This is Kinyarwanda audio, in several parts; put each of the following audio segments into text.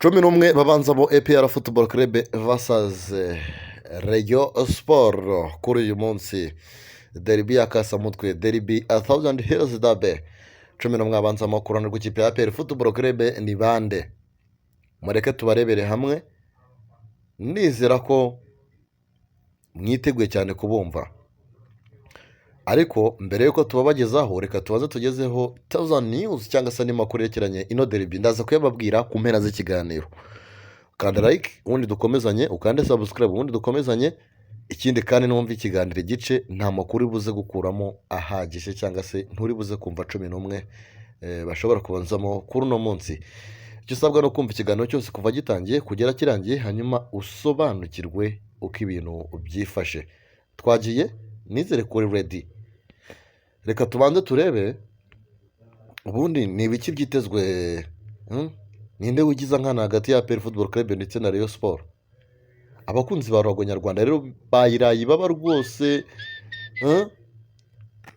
11 babanzamo APR Football Club vs Rayon Sport kuri uyu munsi, derby ya Kasamutwe, derby a Thousand Hills Derby. 11 abanzamo ku ruhande rw'ikipe ya APR Football Club ni bande? Mureke tubarebere hamwe. Nizera ko mwiteguye cyane kubumva, ariko mbere y'uko tubabagezaho, reka tubaze tugezeho Thousand News cyangwa se andi makuru yerekeranye ino derby. Ndaza kuyababwira ku mpera z'ikiganiro. Kanda like ubundi dukomezanye, ukande subscribe ubundi dukomezanye. Ikindi kandi, numva ikiganiro igice, nta makuru buze gukuramo ahagije cyangwa se nturi buze kumva 11 bashobora kubanzamo kuri uno munsi. Icyo usabwa ni ukumva ikiganiro cyose kuva gitangiye kugera kirangiye, hanyuma usobanukirwe uko ibintu byifashe. Twagiye, nizere kuri ready. Reka tubanze turebe ubundi ni ibiki byitezwe, Ninde wigiza nkana hagati ya APR Football Club ndetse na Rayon Sport? Abakunzi ba ruhago nyarwanda rero bayiraye baba rwose,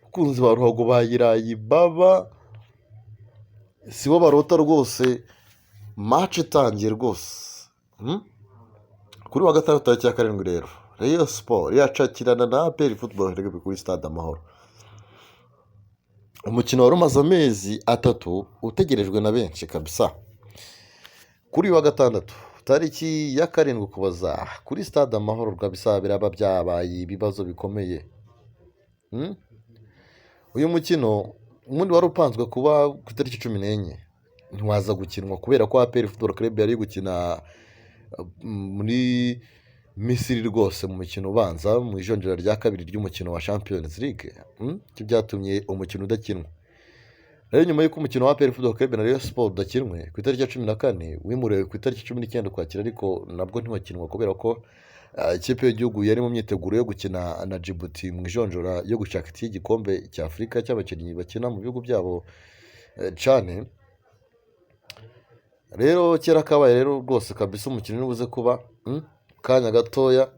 Abakunzi ba ruhago bayiraye baba sibo barota rwose match itangiye rwose, Kuri wa gatandatu tariki ya 7 rero, Rayon Sport iracakirana na APR Football Club kuri Stade Amahoro. Umukino wari umaze amezi 3 utegerejwe na benshi kabisa. Kuri uyu wa gatandatu tariki ya 7 Ukuboza kuri Stade Amahoro kabisa biraba byabaye ibibazo bikomeye, Uyu mukino ubundi wari upanzwe kuba ku itariki 14, ntiwaza gukinwa kubera ko APR Football Club yari gukina muri Misiri rwose mu mukino ubanza mu ijonjora rya kabiri ry'umukino wa Champions League, Icyo byatumye umukino udakinwa. Rero nyuma y'uko umukino wa APR Football Club na Rayon Sport udakinwe ku itariki ya 14, wimuriwe ku itariki 19 Ukwakira, ariko nabwo ntiwakinwa kubera ko ikipe y'igihugu yari mu myiteguro yo gukina na Djibouti mu ijonjora yo gushaka itike y'igikombe cya Afurika cy'abakinnyi bakina mu bihugu byabo, cane. Rero kera kabaye rero rwose kabisa umukino uri buze kuba, Kanya gatoya.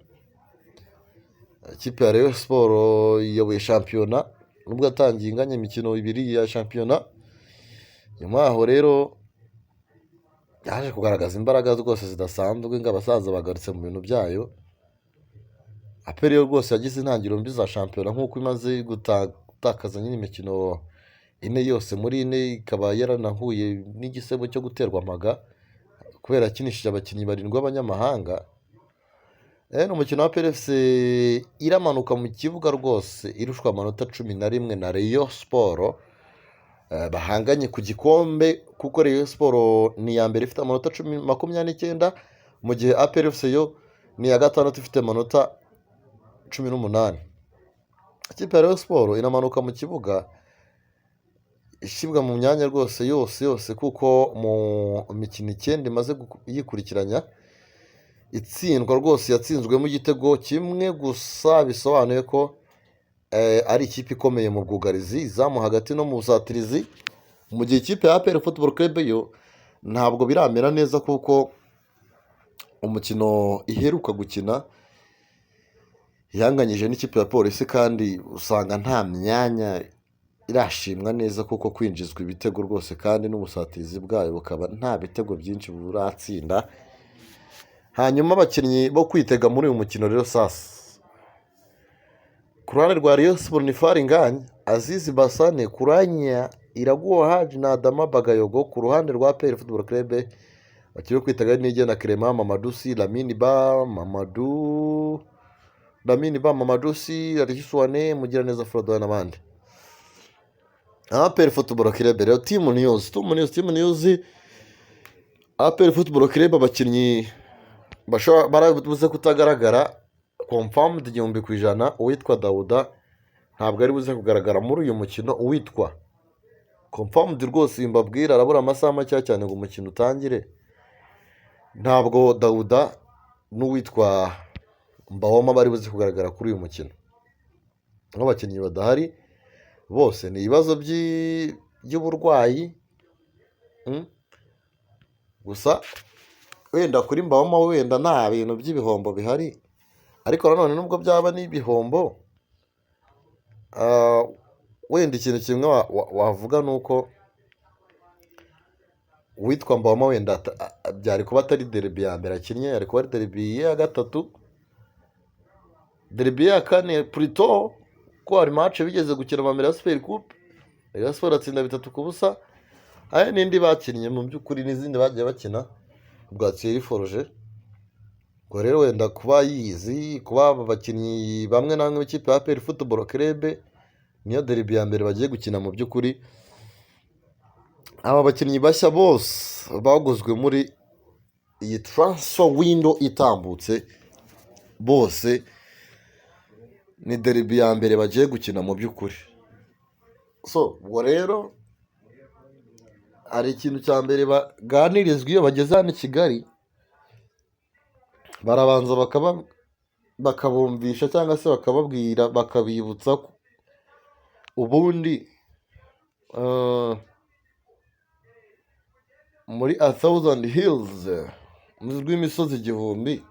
Ikipe ya Rayon Sport iyoboye shampiyona nubwo yatangiye inganya imikino ibiri ya shampiyona. Nyuma yaho rero yaje kugaragaza imbaraga rwose zidasanzwe, ngo abasaza bagarutse mu bintu byayo. APR yo rwose yagize intangiriro mbi za shampiyona nk'uko imaze gutakaza nyine imikino ine yose muri ine, ikaba yaranahuye n'igisebo cyo guterwa mpaga kubera yakinishije abakinnyi barindwi b'abanyamahanga. Ni umukino wa APR FC iramanuka mu kibuga rwose irushwa amanota 11 na Rayon Sport bahanganye ku gikombe, kuko Rayon Sport ni iya mbere ifite amanota 29, mu gihe APR FC yo ni iya gatandatu ifite amanota 18. Ikipe ya Rayon Sport iramanuka mu kibuga ishyirwa mu myanya rwose yose yose, kuko mu mikino 9 imaze yikurikiranya itsindwa rwose yatsinzwemo igitego kimwe gusa, bisobanuye ko ari ikipe ikomeye mu bwugarizi, izamu hagati no mu busatirizi, mu gihe ikipe ya APR Football Club yo ntabwo biramera neza, kuko umukino iheruka gukina yanganyije n'ikipe ya Polisi, kandi usanga nta myanya irashimwa neza, kuko kwinjizwa ibitego rwose kandi n'ubusatirizi bwayo bukaba nta bitego byinshi buratsinda. Hanyuma abakinnyi bo kwitega muri uyu mukino rero sasa, ku ruhande rwa Rayon Sport ni Fall Ngagne, Aziz Bassane, Kuranya, Iraguha Haji na Adama Bagayogo. Ku ruhande rwa APR Football Club bakiri kwitega Niyigena Clement, Mamadou Sy, Lamine Ba, Mamadou Lamine Ba, Mamadou Sy, Aliou Souane, Mugiraneza Frodo n'abandi. APR Football Club rero, team news, team news, team news. APR Football Club, abakinnyi bashobora barabuze kutagaragara confirmed 1000%, uwitwa Dauda ntabwo ari buze kugaragara muri uyu mukino. Uwitwa confirmed rwose mbabwira, arabura amasaha make cyane ngo umukino utangire. Ntabwo Dauda n'uwitwa Mbaoma bari buze kugaragara kuri uyu mukino. Nk'abakinnyi badahari bose ni ibibazo by'uburwayi, Gusa wenda kuri Mbaoma wenda nta bintu by'ibihombo bihari, ariko nanone nubwo byaba n'ibihombo, wenda ikintu kimwe wavuga ni uko Uwitwa Mbaoma wenda byari kuba atari derby ya mbere akinnye, yari kuba ari derby ya gatatu, derby ya kane plutôt, ko hari match bigeze gukina mbere ya Super Coupe, Rayon Sport atsinda 3-0. Hari n'indi bakinnye mu by'ukuri, n'izindi bagiye bakina bwa Thierry Froger. Ubwo rero wenda kuba yizi, kuba aba bakinnyi bamwe na bamwe b'ikipe ya APR Football Club niyo derby ya mbere bagiye gukina. Mu by'ukuri aba bakinnyi bashya bose baguzwe muri iyi transfer window itambutse, bose ni derby ya mbere bagiye gukina mu by'ukuri. So ubwo rero hari ikintu cya mbere baganirizwa iyo bageze hano i Kigali, barabanza bakabumvisha cyangwa se bakababwira, bakabibutsa ko ubundi muri A Thousand Hills, rw'imisozi igihumbi,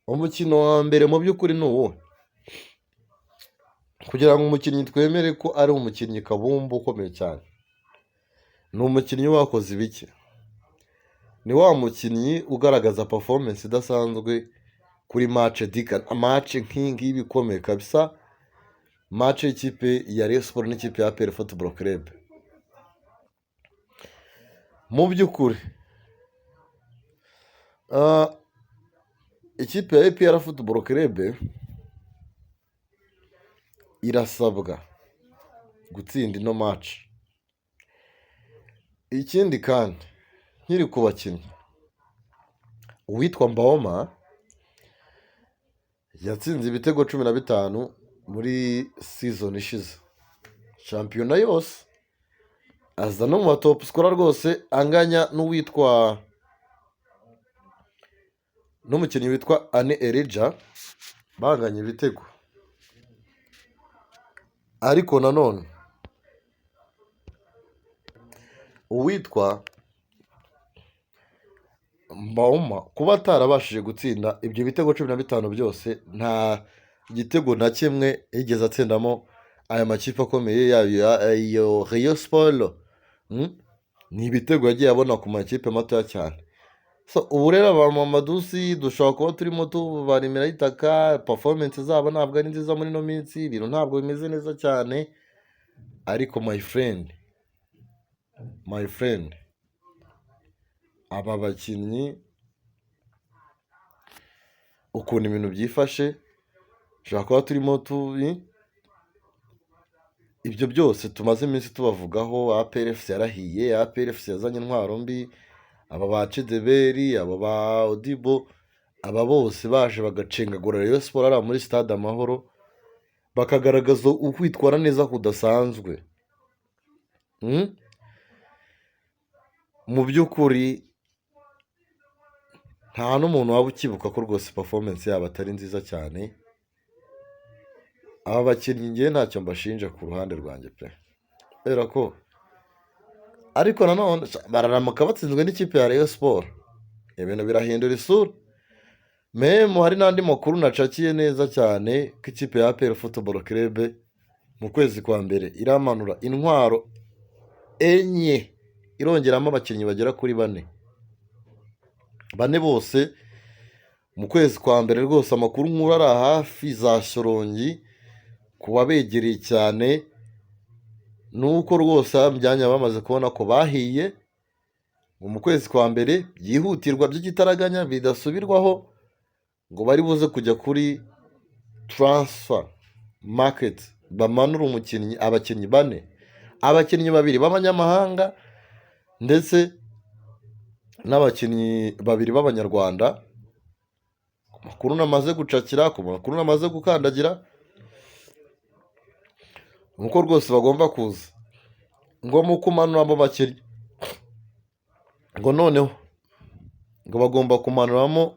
umukino wa mbere mu by'ukuri ni uwuhe kugira ngo umukinnyi twemere ko ari umukinnyi kabumbu ukomeye cyane? Ni umukinnyi wakoze ibiki? Ni wa mukinnyi ugaragaza performance idasanzwe kuri match dika, match nk'iyi ngiyi ikomeye kabisa, match y'ikipe ya Rayon Sports n'ikipe ya APR Football Club. Mu by'ukuri ikipe ya APR Football Club irasabwa gutsinda ino match. Ikindi kandi, nkiri ku bakinnyi, uwitwa Mbaoma yatsinze ibitego 15 muri season ishize, shampiyona yose, aza no mu ba top scorer rwose, anganya n'uwitwa, n'umukinnyi witwa Ane Elijah, banganya ibitego. Ariko nanone uwitwa Mbaoma kuba atarabashije gutsinda ibyo bitego 15 byose, nta gitego na kimwe yigeze atsindamo aya makipe akomeye, yaba iyo Rayon Sport, ni ibitego yagiye abona ku makipe matoya cyane. So ubu rero aba Mamadusi dushobora kuba turimo tubarimira itaka, performance zabo ntabwo ari nziza muri ino minsi, ibintu ntabwo bimeze neza cyane, ariko my friend, my friend, aba bakinnyi ukuntu ibintu byifashe, dushobora kuba turimo tubi ibyo byose tumaze iminsi tubavugaho. APR FC yarahiye, APR FC yazanye intwaro mbi, aba ba Chideberi, aba ba Odibo, aba bose baje bagacengagura Rayon Sport hariya muri Stade Amahoro, bakagaragaza ukwitwara neza kudasanzwe. Mu by'ukuri nta n'umuntu waba ukibuka ko rwose performance yabo atari nziza cyane. Aba bakinnyi ngewe ntacyo mbashinja ku ruhande rwanjye pe, kubera ko ariko nanone bararamuka batsinzwe n'ikipe ya Rayon Sport, ibintu birahindura isura. Même hari n'andi makuru nacakiye neza cyane ko ikipe ya APR Football Club mu kwezi kwa mbere iramanura intwaro enye, irongeramo abakinnyi bagera kuri bane, bane bose mu kwezi kwa mbere rwose. Amakuru nkuru ari hafi za Shyorongi ku babegereye cyane ni uko rwose byanya bamaze kubona ko bahiye, ngo mu kwezi kwa mbere byihutirwa by'igitaraganya bidasubirwaho, ngo bari buze kujya kuri transfer market bamanura umukinnyi, abakinnyi bane, abakinnyi babiri b'abanyamahanga ndetse n'abakinnyi babiri b'Abanyarwanda. Ku makuru namaze gucakira, ku makuru namaze gukandagira, nuko rwose bagomba kuza ngo mu kumanura abo bakinnyi, ngo noneho ngo bagomba kumanuramo,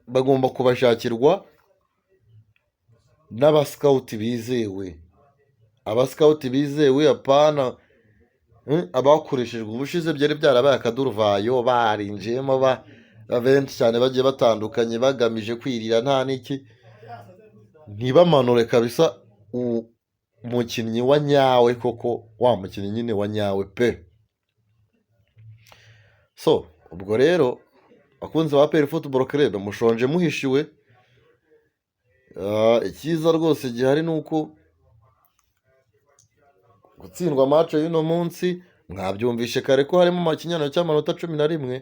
bagomba kubashakirwa n'aba scout bizewe, aba scout bizewe, apana abakoreshejwe ubushize. Byari byarabaye akaduruvayo, barinjiyemo benshi cyane bagiye batandukanye bagamije kwirira nta n'iki, ntibamanure kabisa umukinnyi wa nyawe koko, wa mukinnyi nyine wa nyawe pe. So ubwo rero, bakunzi ba APR Football Club, mushonje muhishiwe. Icyiza rwose gihari ni uko gutsindwa match y'uno munsi, mwabyumvishe kare ko harimo ikinyuranyo cy'amanota 11,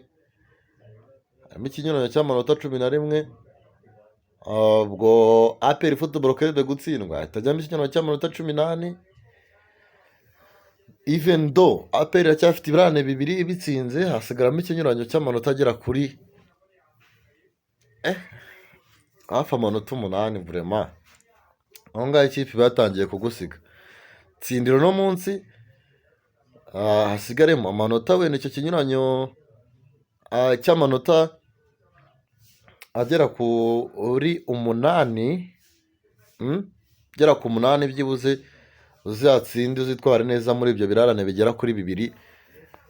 harimo ikinyuranyo cy'amanota 11. Ubwo APR Football Club gutsindwa itajyamo ikinyuranyo cy'amanota 14, even though APR iracyafite ibirane bibiri, ibitsinze hasigaramo ikinyuranyo cy'amanota agera kuri hafi amanota 8. Vraiment, aho ngaho ikipe iba yatangiye kugusiga. Tsindira uno munsi, hasigaremo amanota, wenda icyo kinyuranyo cy'amanota agera kuri 8, agera ku 8, byibuze uzatsinde, uzitware neza muri ibyo birarane bigera kuri bibiri,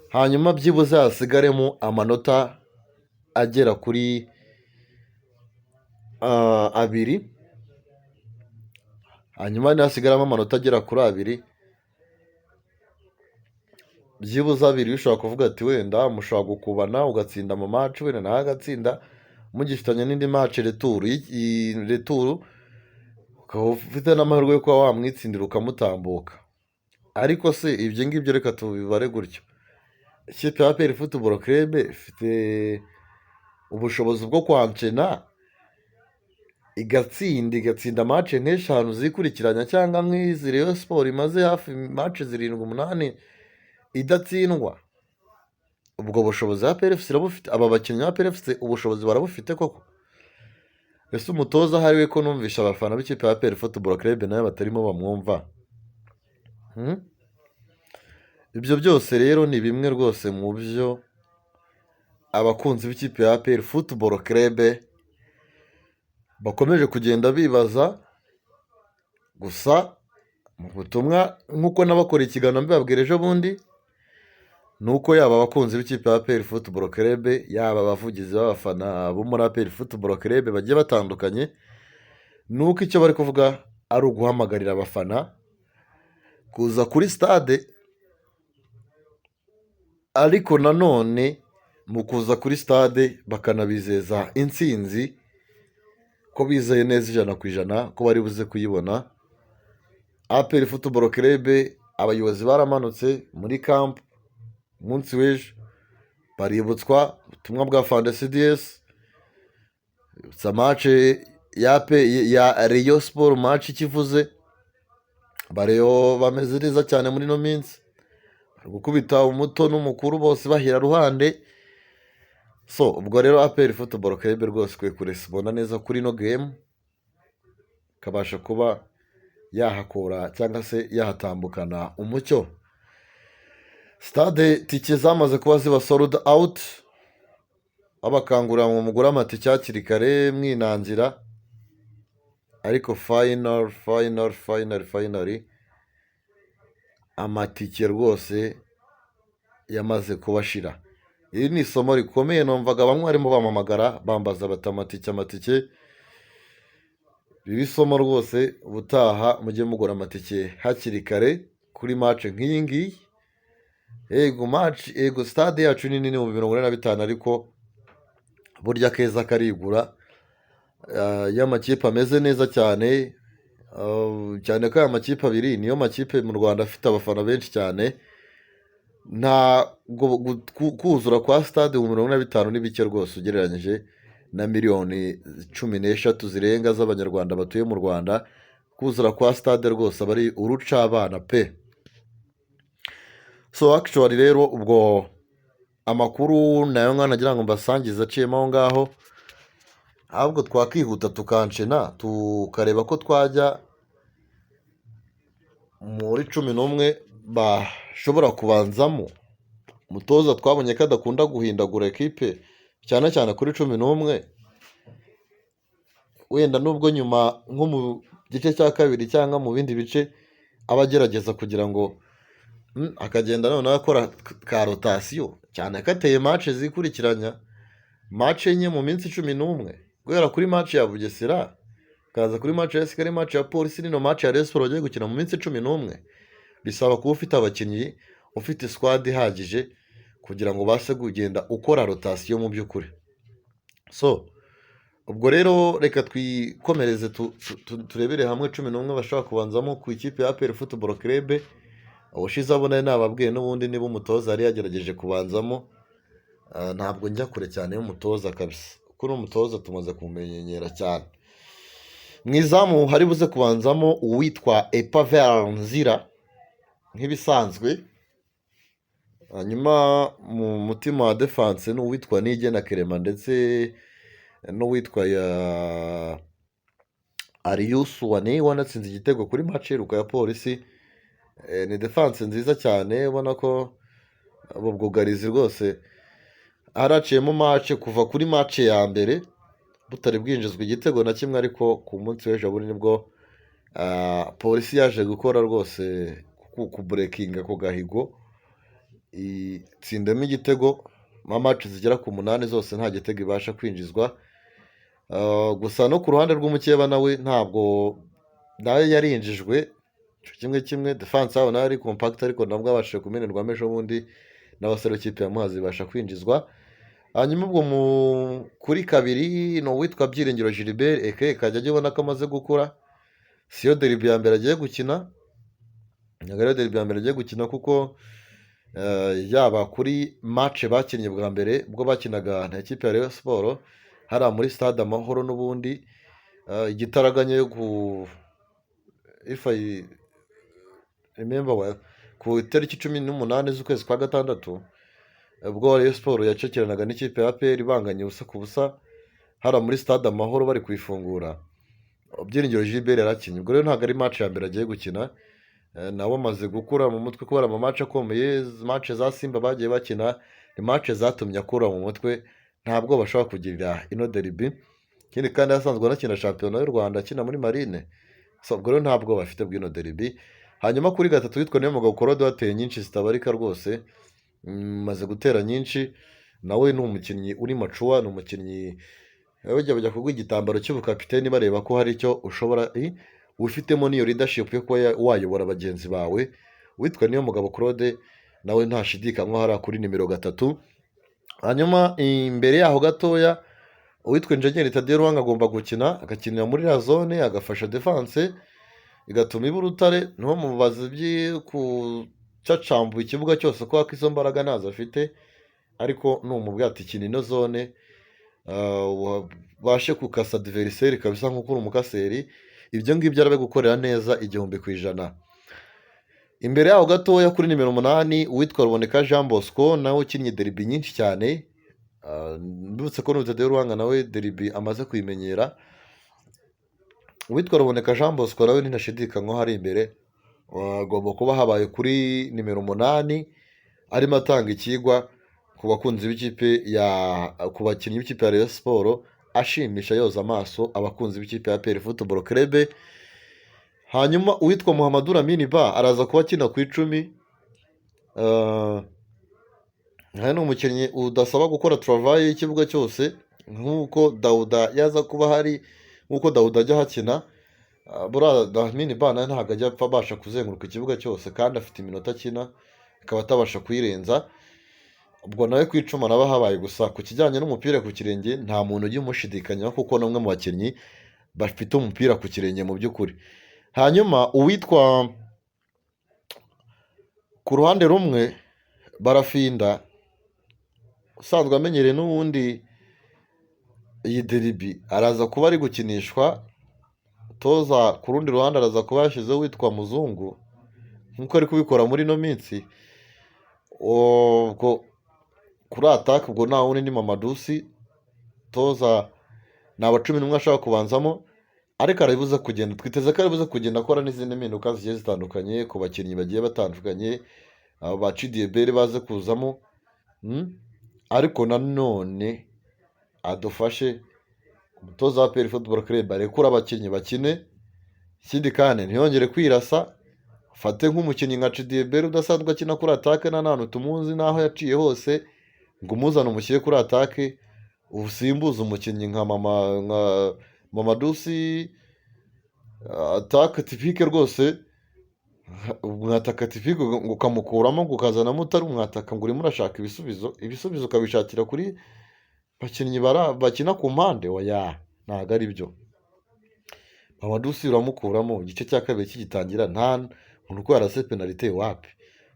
hanyuma byibuze hasigaremo amanota agera kuri 2. Hanyuma nihasigaramo amanota agera kuri 2, byibuze 2, ushobora kuvuga ati wenda mushobora gukubana, ugatsinda mu match, wenda nawe agatsinda, mugifitanye n'indi match retour, retour ukaba ufite n'amahirwe yo kuba wamwitsindira ukamutambuka. Ariko se ibyo ngibyo reka tubibare gutyo, ikipe ya APR Football Club ifite ubushobozi bwo kwancena igatsinda match nk'eshanu zikurikiranya, cyangwa nk'izi Rayon Sport imaze hafi match 7, 8 idatsindwa? Ubwo bushobozi APR FC irabufite? Aba bakinnyi ba APR FC ubushobozi barabufite koko? Ese umutoza ahari we, ko numvisha abafana b'ikipe ya APR Football Club nayo batarimo bamwumva? Ibyo byose rero ni bimwe rwose mu byo abakunzi b'ikipe ya APR Football Club bakomeje kugenda bibaza. Gusa mu butumwa, nk'uko nabakora ikiganiro mbibabwira ejo bundi, ni uko yaba abakunzi b'ikipe ya APR Football Club, yaba abavugizi b'abafana bo muri APR Football Club bagiye batandukanye, ni uko icyo bari kuvuga ari uguhamagarira abafana kuza kuri stade, ariko nanone mu kuza kuri stade bakanabizeza intsinzi, ko bizeye neza 100% ko bari buze kuyibona. APR Football Club, abayobozi baramanutse muri camp umunsi w'ejo, baributswa ubutumwa bwa Fande CDS, bibutsa match ya Rayon Sport, match ikivuze. Abareyo bameze neza cyane muri ino minsi, bari gukubita umuto n'umukuru bose bahira ruhande. So ubwo rero APR Football Club rwose ikwiye kuresibona neza kuri ino game, ikabasha kuba yahakura cyangwa se yahatambukana umucyo. Stade tike zamaze kuba ziba sold out, babakangurira ngo mugure amatike hakiri kare mwinangira. Ariko final, final, final, finally, amatike rwose yamaze kubashira. Iri ni isomo rikomeye. Numvaga bamwe barimo bampamagara bambaza bati: "Amatike, amatike." Riba isomo rwose, ubutaha mujye mugura amatike hakiri kare kuri match nk'iyi ngiyi. Yego match, yego stade yacu ni nini, 45,000, ariko burya akeza karigura. Iyo amakipe ameze neza cyane, cyane ko aya makipe abiri niyo makipe mu Rwanda afite abafana benshi cyane, ntabwo kuzura kwa stade mu 45,000 ni bike rwose ugereranyije na miliyoni 13 zirenga z'Abanyarwanda batuye mu Rwanda. Kuzura kwa stade rwose aba ari urucabana pe. So actually rero, ubwo amakuru nayo mwana nagira ngo mbasangize aciyemo aho ngaho. Ahubwo twakihuta tukancena, tukareba ko twajya muri 11 bashobora kubanzamo. Umutoza twabonye ko adakunda guhindagura ekipe, cyane cyane kuri 11. Wenda nubwo nyuma nko mu gice cya kabiri cyangwa mu bindi bice aba agerageza kugira ngo akagenda noneho akora ka rotation, cyane ko ateye match zikurikiranya, match 4 mu minsi 11, guhera kuri match ya Bugesera, ukaza kuri match ya Kigali, match ya Polisi, n'ino match ya Rayon Sports bagiye gukina mu minsi 11. Bisaba kuba ufite abakinnyi, ufite squad ihagije. kugira ngo ubashe kugenda ukora rotation mu by'ukuri. So ubwo rero reka twikomereze, turebere hamwe 11 bashobora kubanzamo ku ikipe ya APR Football Club. Ubushize abo nari nababwiye n'ubundi niba umutoza yari yagerageje kubanzamo. Ntabwo njya kure cyane y'umutoza kabisa, kuko n'umutoza tumaze kumumenyera cyane. Mu izamu hari buze kubanzamo uwitwa Epaver Nzira nk'ibisanzwe. Hanyuma mu mutima wa défense ni uwitwa Niyigena Clement ndetse n'uwitwa ya Aliou Souané wanatsinze igitego kuri match iheruka ya Polisi. Ni défense nziza cyane, ubona ko ubu bwugarizi rwose haraciyemo match kuva kuri match ya mbere butari bwinjizwa igitego na kimwe, ariko ku munsi w'ejo bundi nibwo Polisi yaje gukora rwose kubreakinga ku gahigo, itsindamo igitego. Ma match zigera ku munani zose nta gitego ibasha kwinjizwa. Gusa no ku ruhande rw'umukeba nawe ntabwo nawe yarinjijwe 1-1. Défense yabo nayo ari compact, ariko nabwo abashije kumenerwamo ejo bundi n'abasore b'ikipe ya Muhazi ibasha kwinjizwa. Hanyuma ubwo kuri kabiri ni uwitwa Byiringiro Gilbert eke kajya ubona ko amaze gukura. Siyo derby ya mbere agiye gukina, ntabwo ariyo derby ya mbere agiye gukina, kuko yaba kuri match bakinnye bwa mbere ubwo bakinaga na ekipe ya Rayon Sport hariya muri Stade Amahoro n'ubundi, igitaraganya yo ku, if I remember well, ku itariki 18 z'ukwezi kwa gatandatu, ubwo Rayon Sport yacakiranaga n'ikipe ya APR banganya 0-0 hariya muri Stade Amahoro bari kuyifungura, Byiringiro Gilbert yarakinnye. Ubwo rero ntabwo ari match ya mbere agiye gukina. Nawe amaze gukura mu mutwe kubera ama match akomeye. Match za Simba bagiye bakina ni match zatumye akura mu mutwe, ntabwo bashobora kugirira ino derby. Ikindi kandi asanzwe anakina shampiyona y'u Rwanda, akina muri Marine. So ubwo rero ntabwo bafite bw'ino derby. Hanyuma kuri gatatu witwa Niyomugabo Claude wateye nyinshi zitabarika rwose, maze gutera nyinshi. Nawe ni umukinnyi uri mature, ni umukinnyi bajya kuguha igitambaro cy'ubukapiteni bareba ko hari icyo ushobora wifitemo n'iyo leadership yo kuba wayobora bagenzi bawe. Witwa Niyomugabo Claude nawe ntashidikanywa hariya kuri nimero 3. Hanyuma imbere yaho gatoya uwitwa Engineer Taddeo Lwanga agomba gukina, agakinira muri la zone, agafasha défense igatuma iba urutare. Ntibamubaze kucacambuye ikibuga cyose kubera ko izo mbaraga ntazo afite, ariko numubwira ati kina ino zone, ubashe gukasa adversaire kabisa nk'uko uri umucasseur, ibyo ngibyo arabigukorera neza 1000%. Imbere yaho gatoya kuri nimero 8 uwitwa Ruboneka Jean Bosco nawe ukinnye derby nyinshi cyane. Mbibutse ko n'ubu Taddeo Lwanga nawe derby amaze kuyimenyera. Uwitwa Ruboneka Jean Bosco nawe ntashidikanywa hari imbere, agomba kuba habaye kuri nimero 8, arimo atanga ikigwa ku bakunzi b'ikipe ya ku bakinnyi b'ikipe ya Rayon Sport, ashimisha yoza amaso abakunzi b'ikipe ya APR Football Club. Hanyuma uwitwa Muhammadu Lamine Ba araza kuba akina ku 10. Aha ni umukinnyi udasaba gukora travail y'ikibuga cyose nk'uko Dawuda yaza kuba ahari, nk'uko Dawuda ajya ahakina. Buriya Lamine Ba nawe ntabwo ajya apfa abasha kuzenguruka ikibuga cyose, kandi afite iminota akina akaba atabasha kuyirenza. Ubwo nawe ku 10 naba habaye. Gusa ku kijyanye n'umupira ku kirenge nta muntu ujya umushidikanyaho, kuko ni umwe mu bakinnyi bafite umupira ku kirenge mu by'ukuri. Hanyuma uwitwa ku ruhande rumwe Barafinda usanzwe amenyereye n'ubundi iyi derby araza kuba ari gukinishwa toza. Ku rundi ruhande araza kuba yashyizeho uwitwa Muzungu nk'uko ari kubikora muri ino minsi. Ubwo kuri attaque ubwo nta wundi ni Mamadou Sy. Toza ni aba 11 ashobora kubanzamo, ariko arabuze kugenda, twiteze ko aribuze kugenda akora n'izindi mpinduka zigiye zitandukanye ku bakinnyi bagiye batandukanye, abo ba Chidiebere baze kuzamo, Ariko nanone adufashe umutoza wa APR Football Club arekure abakinnyi bakine. Ikindi kandi ntiyongere kwirasa, afate nk'umukinnyi nka Chidiebere udasanzwe akina kuri attaque, nta hantu tumuzi n'aho yaciye hose, ngo umuzane umushyire kuri attaque, usimbuze umukinnyi nka Mamadou Sy, attaque typique rwose. Umwataka typique ngo ukamukuramo, ngo ukazanamo utari umwataka, ngo urimo urashaka ibisubizo, ibisubizo ukabishakira kuri bakinnyi bakina ku mpande. Oya, ntabwo ari byo. Mamadou Sy uramukuramo igice cya kabiri kigitangira, nta muntu uko yarase penalite, wapi.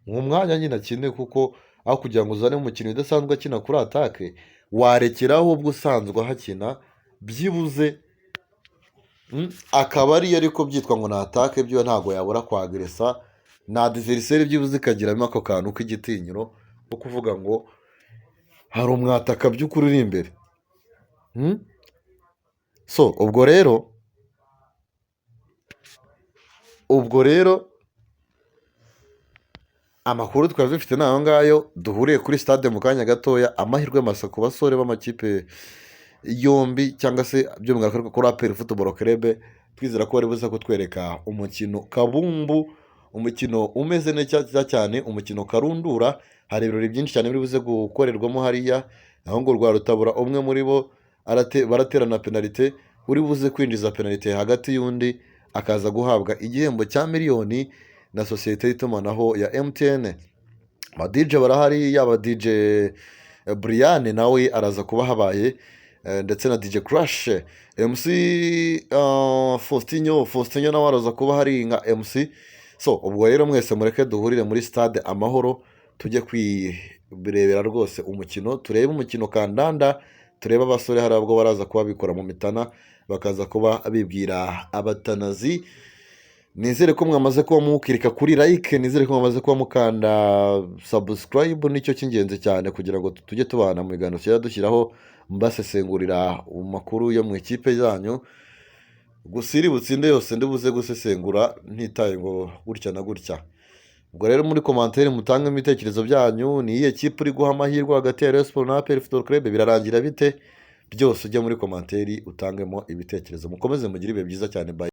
Mu mwanya nyine akine, kuko aho kugira ngo uzane umukinnyi udasanzwe akina kuri attaque, warekeraho ubwo usanzwe ahakina byibuze, akaba ariyo, ariko byitwa ngo ni attaque byo ntabwo yabura kwagresa na adversaire, byibuze ikagiramo ako kantu k'igitinyiro ko kuvuga ngo hari umwataka by'ukuri uri imbere. So ubwo rero amakuru twari dufite ni ayo ngayo. Duhuriye kuri stade mu kanya gatoya. Amahirwe masa ku basore b'amakipe yombi, cyangwa se by'umwihariko kuri APR Football Club. Twizera ko bari buze kutwereka umukino kabumbu, umukino umeze neza cyane, umukino karundura. Hari ibirori byinshi cyane biri buze gukorerwamo hariya, aho ngo Rwarutabura umwe muri bo baraterana penalite, uri buze kwinjiza penalite hagati y'undi akaza guhabwa igihembo cya miliyoni na sosiyete y'itumanaho ya MTN. Aba DJ barahari, yaba DJ Brian nawe araza kuba habaye, ndetse na DJ Crash, MC Faustinho, Faustinho nawe araza kuba hari nka MC. So ubwo rero mwese mureke duhurire muri Stade Amahoro, tujye kwirebera rwose umukino, turebe umukino kandanda, turebe abasore hari ubwo baraza kuba bikora mu mitana, bakaza kuba bibwira abatanazi. Nizere ko mwamaze kuba mukirika kuri like, nizere ko mwamaze kuba mukanda subscribe, nicyo cy'ingenzi cyane kugira ngo tujye tubana mu biganiro tujya dushyiraho, mbasesengurira amakuru yo mu ikipe yanyu. Gusa iri butsinde yose ndibuze gusesengura, ntitaye ngo gutya na gutya. Ubwo rero muri commentaire mutange ibitekerezo byanyu: ni iyihe kipe uri guha amahirwe hagati ya Rayon Sports na APR Football Club? Birarangira bite? Byose ujye muri commentaire utangemo ibitekerezo. Mukomeze mugire ibihe byiza cyane, bye.